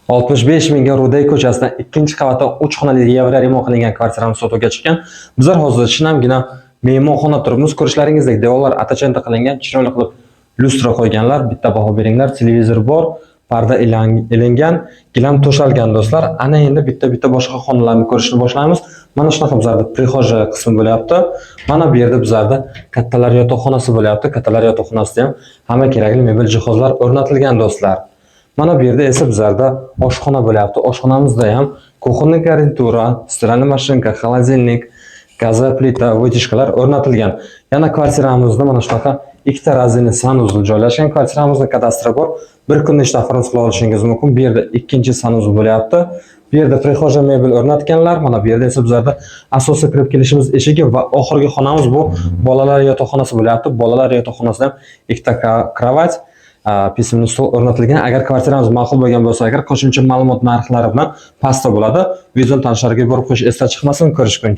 65 mingga Ruday ko'chasidan ikkinchi qavatda 3 xonali yevroremont qilingan kvartiramiz sotuvga chiqqan. Bizlar hozir shinamgina mehmonxona turibmiz. Ko'rishlaringizdek, devorlar атачента qilingan, chiroyli qilib lyustra qo'yganlar. Bitta baho beringlar. Televizor bor, parda ilingan, gilam to'shalgan, do'stlar. Ana endi bitta-bitta boshqa xonalarni ko'rishni boshlaymiz. Mana shunaqa bizlarda прихожая qismi bo'lyapti. Mana bu yerda bizlarda kattalar yotoqxonasi bo'lyapti. Kattalar yotoqxonasida ham hamma kerakli mebel jihozlar o'rnatilgan, do'stlar. Mana bu yerda esa bizlarda oshxona bo'lyapti. Oshxonamizda ham кухонный garnitura, стиральная машинка, холодильник, газовая plita, вытяжка lar o'rnatilgan. Yana kvartiramizda mana shunaqa ikkita раздельный санузел joylashgan. Kvartiramizni kadastri bor. Bir kunda ichida оформить qila olishingiz mumkin. Bu yerda ikkinchi санузел bo'lyapti. Bu yerda прихожая mebel o'rnatganlar. Mana bu yerda esa bizlarda asosiy kirib kelishimiz eshigi va oxirgi xonamiz bu bolalar yotoqxonasi bo'lyapti. Bolalar yotoqxonasida ham ikkita кровать, письменный stol o'rnatilgan. Agar kvartiramiz ma'qul bo'lgan bo'lsa, agar qo'shimcha ma'lumot narxlari bilan pastda bo'ladi. Videoni tanishlarga yuborib qo'yish esdan chiqmasin. Ko'rishguncha.